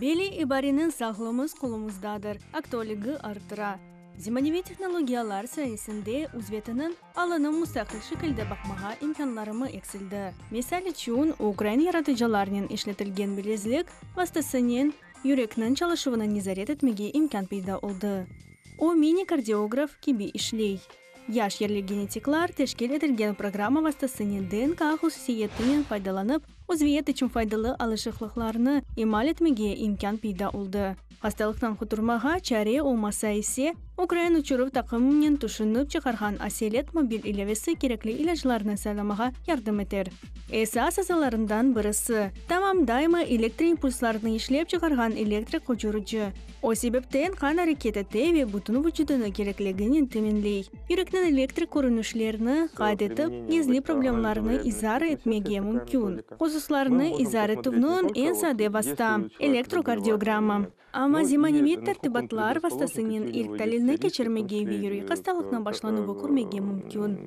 Beli ibareniñ Sağlığımız qolumızdadır aktualligi arttıra. Zemaneviy tehnologiyalar sayesinde uzvetiniñ alını mustaqil şekilde baqmağa imkânlarımı eksildi. Misal içün, ukrain yaratıcılarnen işletilgen bilezlik vastasınen yürekniñ çalışuvını nezaret etmege imkân peyda oldı. O, mini-kardiograf kibi işley. Yaş yerli genetiklar teşkil etilgen programma vastasınen DNK hususiyetinen faydalanıp, uzviyet içün faydalı alışıqlıqlarnı imal etmege imkân peyda oldı. Hastalıqtan quturmağa çare olmasa ise, ukrain uçuruv taqımınen tüşünip çıqarğan Aselet mobil ilâvesi kerekli ilâclarnı saylamağa yardım eter. Esas azalarından birisi, tamam daima elektrik impulslarını işlep çıqarğan elektrik qoçurıcı. O sebepten qan areket ete ve bütün vucudını kerekliginen teminley. Yürekniñ elektrik körünişlerini qayd etip, gizli problemlarnı izar etmege mümkün. Hususlarnı izar etüvniñ eñ sade vasta, elektrokardiogramma. Amma zemaneviy tertibatlar vastasınen ilk talilni keçirmege ve yürek hastalıqnıñ başlanuvı körmege mümkün.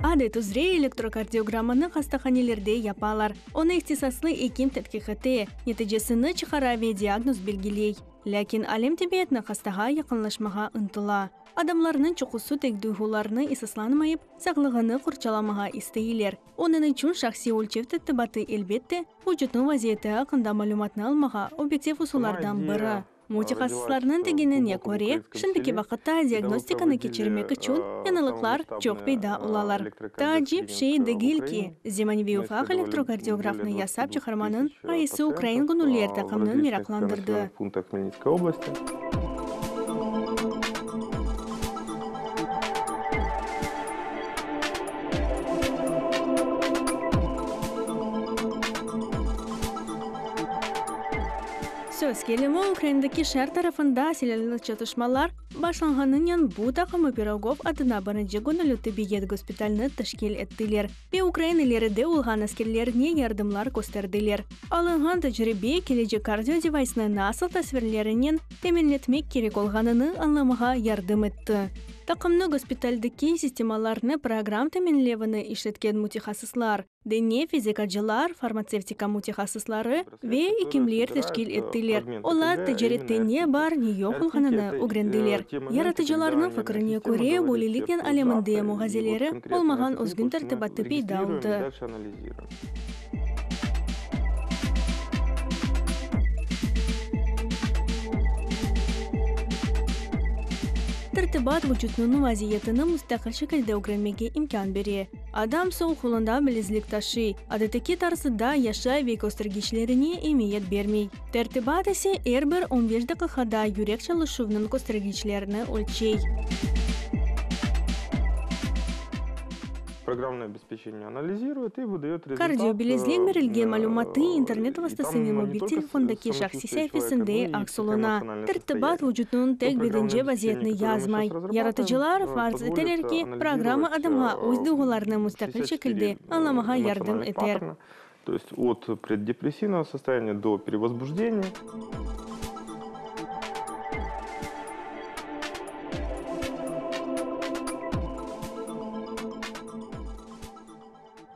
Adet üzre elektrokardiogrammanı hastahanelerde yapalar. Onı ihtisaslı ekim tedqiq ete, neticesini çıqara ve diagnoz belgiley. Lâkin alem tibbiyetni hastağa yaqınlaşmağa ıntıla. Adamlarnıñ çoqusı tek duyğularına esaslanmayıp, sağlığını qorçalamağa isteyler. Onıñ içün şahsiy ölçev tertibatı, elbette, vucutnıñ vaziyeti aqqında malümatnı almağa obyektiv usullardan biri. Mütehassıslarnıñ degenine köre, şimdiki vaqıtta diagnostikanı keçirmek içün yañılıqlar çoq peyda olalar. Taacip şey degil ki, zemaneviy ufaq elektrokardiografnı yasap çıqarmanıñ ğayesi ukrain göñüller taqımnıñ meraqlandırdı. Söz kelimi, Ukrainadaki şeer tarafında silâlı çatışmalar başlanğanınen bu taqımı Pirogov adına birinci göñülli tibbiyet gospitalini teşkil ettiler ve ukrain ileride olğan askerlerine yardımlar kösterdiler. Alınğan tecribe, kelecek kardiodevaysnı nasıl tasvirlerinen teminletmek kerek olğanını añlamağa yardım etti. Taqımnı gospitaldeki sistemalarnı program teminlevini işletken mütehassıslar, Dene fizikacılar, farmatsevtika mütehassısları ve ekimler teşkil ettiler. Olar ticarette ne bar, ne yoq olğanını ögrendiler. Yaratıcılarnıñ fikrine köre, böyleliknen aleminde muğazeleri olmağan özgün tertibatı peyda oldı. Tertibat vucutnıñ vaziyetini mustaqil şekilde ögrenmege imkân bere. Adam sol qolunda bilezlik taşıy, adetteki tarzda yaşay ve köstergiçlerine emiyet bermey. Tertibat ise er bir on beş daqiqada yürek çalışuvnıñ köstergiçlerini ölçey. Kardiobilezlik berilgen malümatı internet vastasınen mobil telefondaki şahsiy saifesinde aks oluna. Tertibat vucutnıñ tek bedence vaziyetini yazmay. Yaratıcılar farz eteler ki, programma adamğa öz duyğularını mustaqil şekilde añlamağa yardım eter.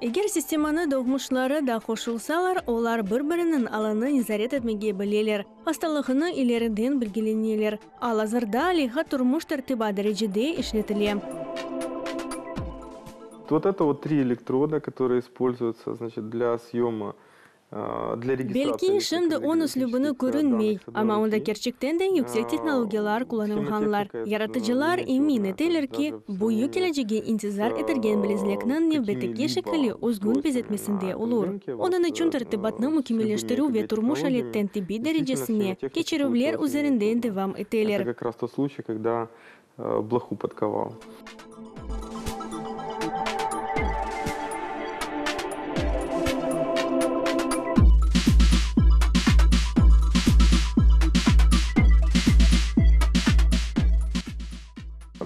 Eger sistemanı doğmuşları da qoşulsalar, olar bir-biriniñ alını nezaret etmege bileler, hastalığını ileriden bilgileneler. Al-azırda leyha turmuş tertiba derecede işletile. Vot eto vot tri elektroda, kotorıye ispolzuyutsa, znaçit, dlâ syoma Belki, şimdi onıñ üslübini körünmey, amma onda kerçekten de yüksek tehnologiyalar qullanılğanlar. Yaratıcılar emin eteler ki, büyük kelecege intizar etilgen bilezlikniñ nevbetteki şekili özgün bezetmesinde olur. Onıñ içün tertibatnı mükemmelleştirüv ve turmuş aletten tibbiy derecesine keçirüvler üzerinde devam eteler.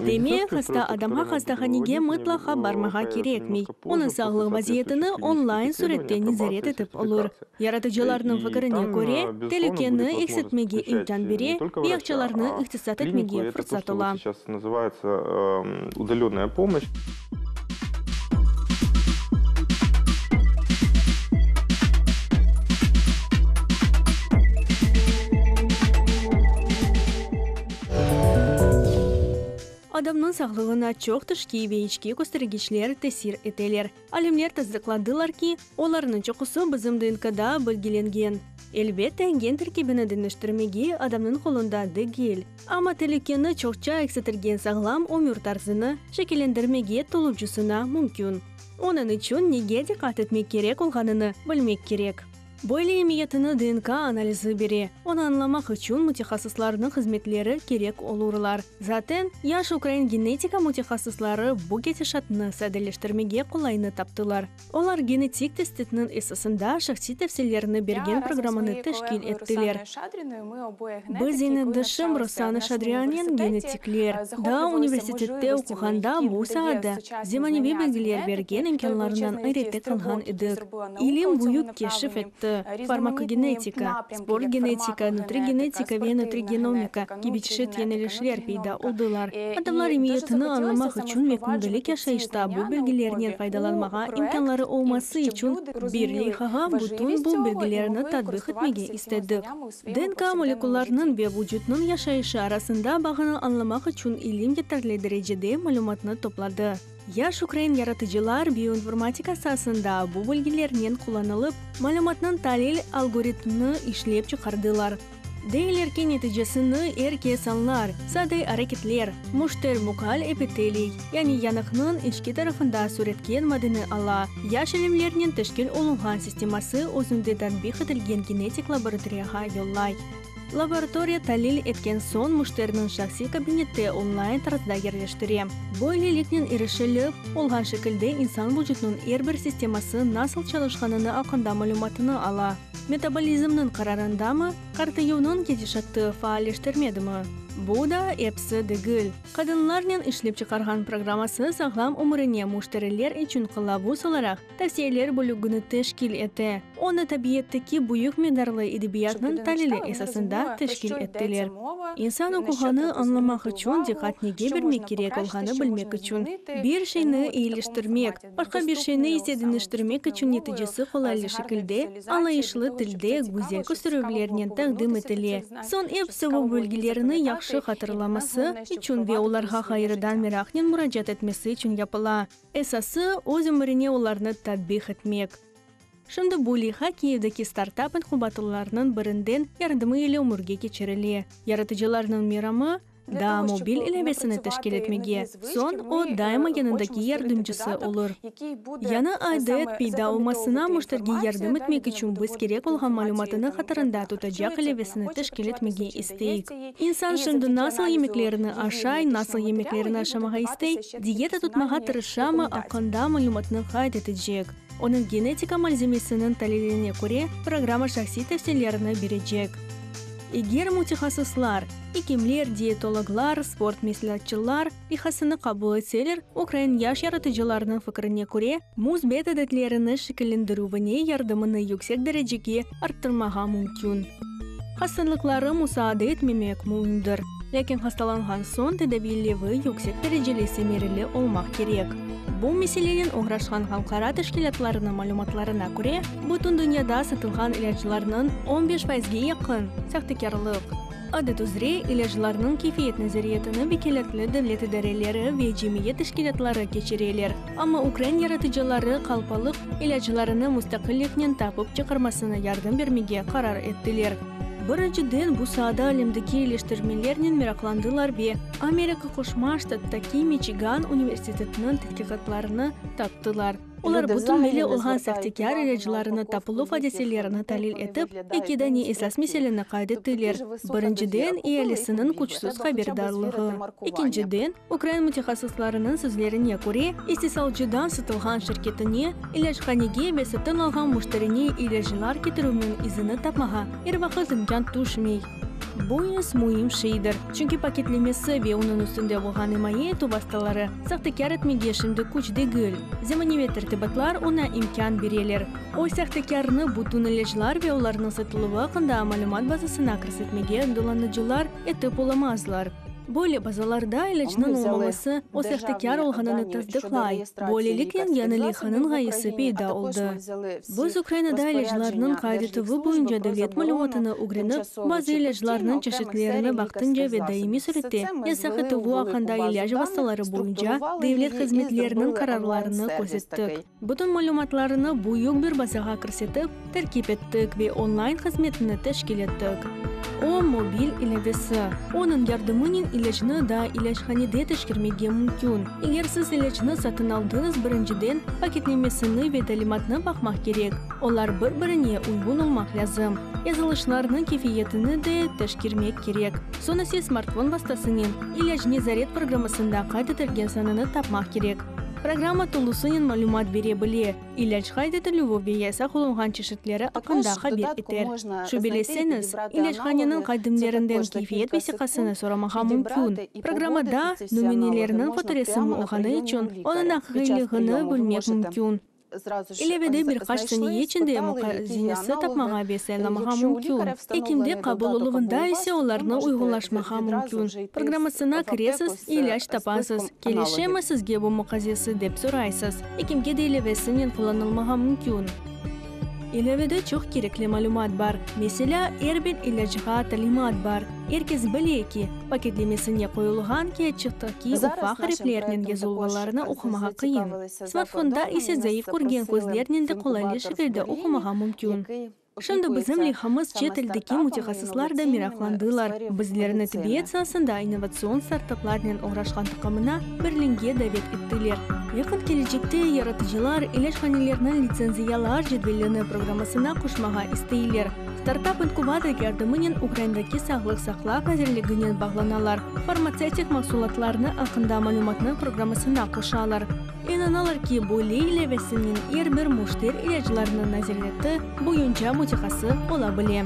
Demek, hasta adamğa hastahanege mıtlaqa barmağa kerekmey, onıñ sağlıq vaziyetini online sürette nezaret etip olur. Yaratıcılarnıñ fikirine köre, telükeni eksiltmege imkân bere ve aqçalarnı iqtisat etmege fırsat ola. Adamnıñ sağlığına çoq tışqiy ve içki köstergiçler tesir eteler. Alimler tasdıqladılar ki, olarnıñ çoqusı bizim DNKda belgilengen. Elbette, gen terkibini deñiştirmege adamnıñ qolunda degil, amma telükeni çoqça eksiltilgen sağlam ömür tarzını şekillendirmege tolucısına mümkün. Onıñ içün nege diqqat etmek kerek olğanını bilmek kerek. Böyle emiyetini DNK analizi bere, onı añlamaq içün mütehassıslarnıñ hızmetleri kerek olurlar. Zaten, yaş ukrain genetika mütehassısları bu ketişatnı sadeleştirmege qolaynı taptılar. Olar genetik testitniñ esasında şahsiy tevsiyelerni bergen programmanı teşkil ettiler. Biz zenaatdaşım Rossana Şadrianen genetikler, daa universitette oquğanda bu saada zemaneviy bilgiler bergen imkânlarından ayrette qalğan edik. İlim büyük keşif etti, farmakogenetika, sport genetika, nutrigenetika ve nutrigenomika kibi çeşit yönelişler peyda oldılar. Adamlar emiyetini añlamaq içün ve kündelik yaşayışta bu bilgilernen faydalanmağa imkânları olması içün bir leyhağa bütün bu bilgilerni tatbiq etmege istedik. DNK molekularınıñ ve vucutnıñ yaşayışı arasında bağını añlamaq içün ilim yeterli derecede malümatnı topladı. Yaş ukrain yaratıcılar bioinformatika saasında bu bilgilernen qullanılıp, malümatnıñ talil algoritmini işlep çıqardılar. Deyler ki, neticesini er kes añlar, sade areketler, müştermukal epiteliy, yani yanıqnıñ içki tarafında süretken madeni ala, yaş ilimlernen teşkil olunğan sisteması özünde tatbiq etilgen genetik laboratoriyağa yollay. Laboratoriya talil etken soñ müşteriniñ şahsiy kabinette onlayn tarzda yerleştire. Böyleliknen irişilip olğan şekilde insan vucutnıñ er bir sisteması nasıl çalışqanını aqqında malümatını ala. Metabolizmniñ qararındamı, qartayuvnıñ ketişatı faalleştirmedimi? Bu da episi degil. Qadınlarnen işlep çıqarğan programması sağlam ömürine müşteriler içün qılavuz olaraq tavsiyeler bölügini teşkil ete. Onı tabiattaki büyük miqdarlı edebiyatnıñ talili esasında teşkil ettiler. İnsan oquğanı añlamaq içün diqqat nege bermek kerek olğanı bilmek içün, bir şeyni eyileştirmek, Başqa bir şeyni ise deñiştirmek içün neticesi qolaylı şekilde, añlayışlı tilde, güzel kösterüvlernen taqdim etile. Soñ episi bu bilgilerni yahşı hatırlaması içün ve olarğa ğayrıdan meraqnen muracaat etmesi içün yapıla. Esası, öz ömürine olarnı tatbiq etmek. Şimdi bu leyha Kiyevdeki startap inkubatorlarınıñ birinden yardımı ile ömürge keçirile. Yaratıcılarnıñ meramı, Daa mobil ilâvesini teşkil etmege, soñ o daima yanındaki yardımcısı olur. Yañı adet peyda olmasına müşterige yardım etmek içün biz kerek olğan malümatını hatırında tutacaq ilâvesini teşkil etmege isteyik. İnsan şimdi nasıl yemeklerini aşay, nasıl yemeklerini aşamağa istey, diyeta tutmağa tırışamı aqqında malümatnı qayd etecek. Onıñ genetika malzemesiniñ taliline köre programma şahsiy tevsiyelerni berecek. Eger mütehassıslar, ekimler, diyetologlar, sport mesleatçılar, leyhasını qabul etseler, ukrain yaş yaratıcılarınıñ fikrine köre, müsbet adetlerini şekillendirüvine yardımını yüksek derecege arttırmağa mümkün. Hastalıqları musaade etmemek müimdir, lâkin hastalanğan soñ tedaviylevi yüksek dereceli semereli olmaq kerek. Bu meselenen oğraşqan halqara teşkilâtlarınıñ malümatlarına köre, bütün dünyada satılğan ilâclarnıñ on beş faizge yaqın, sahtekârlıq. Adet üzre, ilâclarnıñ keyfiyet nazariyetini vekâletli devlet idareleri ve cemiyet teşkilâtları keçireler, amma ukrain yaratıcıları qalpalıq ilâclarını mustaqilliknen tapıp çıqarmasına yardım bermege qarar ettiler. Birinciden, bu saada alemdeki iyileştirmelernen meraqlandılar ve Amerika Qoşma Ştattaki Miçigan universitetiniñ tedqiqatlarını taptılar. Olar bütün belli olğan sahtekâr ilâclarını tapıluv adiselerini talil etip, eki dane esas meseleni qayd ettiler, birinciden, ealisiniñ küçsüz haberdarlığı, ekinciden, ukrain mütehassıslarınıñ sözlerine köre, istisalcıdan satılğan şirketine, ilâchanege ve satın alğan müşterine ilâclar ketirüvniñ izini tapmağa er vaqıt imkân tüşmey. Bu is müim şeydir, çünki paketlemesi ve onıñ üstünde olğan imaye etüv vastaları sahtekâr etmege şimdi küç degil. Zemaneviy tertibatlar oña imkân bereler. O, sahtekârnı bütün ilâclar ve olarnıñ satıluvı aqqında malümat bazasına kirsetmege dolanıcılar etip olamazlar. Böyle bazalarda ilâcnıñ olmaması, o sahtekâr olğanını tasdıqlay. Böyleliknen, yañı leyhanıñ ğayesi peyda oldı. Biz Ukrainada ilâclarnıñ qayd etüvi boyunca devlet malümatını ögrenip, bazı ilâclarnıñ çeşitlerini vaqtınca ve daimiy sürette yasaq etüvi aqqında ilâc vastaları boyunca devlet hızmetleriniñ qararlarını közettik. Bütün malümatlarını büyük bir bazağa kirsetip, terkip ettik ve onlayn hızmetini teşkil ettik. O, mobil ilâvesi. Onıñ yardımınen ilâcnı daa ilâchanede teşkermege mümkün. Eger siz ilâcnı satın aldıñız, birinciden paketlemesini ve talimatnı baqmaq kerek. Olar bir-birine uyğun olmaq lâzim. Yazılışlarnıñ keyfiyetini de teşkermek kerek. Soñ ise smartfon vastasınen ilâc nezaret programmasında qayd etilgen sanını tapmaq kerek. Programma tolusınen malümat bere bile, ilâc qayd etilüvi ve yasaq olunğan çeşitleri aqqında haber eter. Şübeleseñiz, ilâchaneniñ hadimlerinden keyfiyet vesiqasını soramağa mümkün. Programmada nümünelerniñ fotoresimi olğanı içün onıñ aqiqiyligini bilmek mümkün. İlâvede bir qaç saniye içinde muqazenesi tapmağa ve saylamağa mümkün. Ekimde qabul oluvında ise olarnı uyğunlaşmağa mümkün. Programmasına kiresiz, ilâc tapasız, kelişemi sizge bu muqazesi dep soraysız. Ekimge de ilâvesinen qullanılmağa mümkün. İlâvede çoq kerekli malümat bar. Meselâ, er bir ilâcğa talimat bar. Er kes bile ki, paketlemesine qoyulğan kâğıtçıqtaki ufaq ariflernen yazılğanlarnı oqumağa qıyın. Smartfonda ise zayıf körgen közlernen de qolaylı şekilde oqumağa mümkün. Şimdi bizim leyhamız çet eldeki mütehassıslar da meraqlandılar. Bizlerni tibbiyet saasında innovatsion startaplarnen oğraşqan taqımına Berlinge davet ettiler. Yaqın kelecekte yaratıcılar ilâchanelerniñ litsenziyalar cedvelini programmasına qoşmağa isteyler. Startap-inkubator yardımınen Ukrainadaki Sağlıq saqlav nazirliginen bağlanalar, farmatsevtik mahsulatlarnı aqqında malümatnı programmasına qoşalar. İnanalar ki, böyle ilâvesinen er bir müşter ilâclarnıñ nazareti boyunca mütehası ola bile.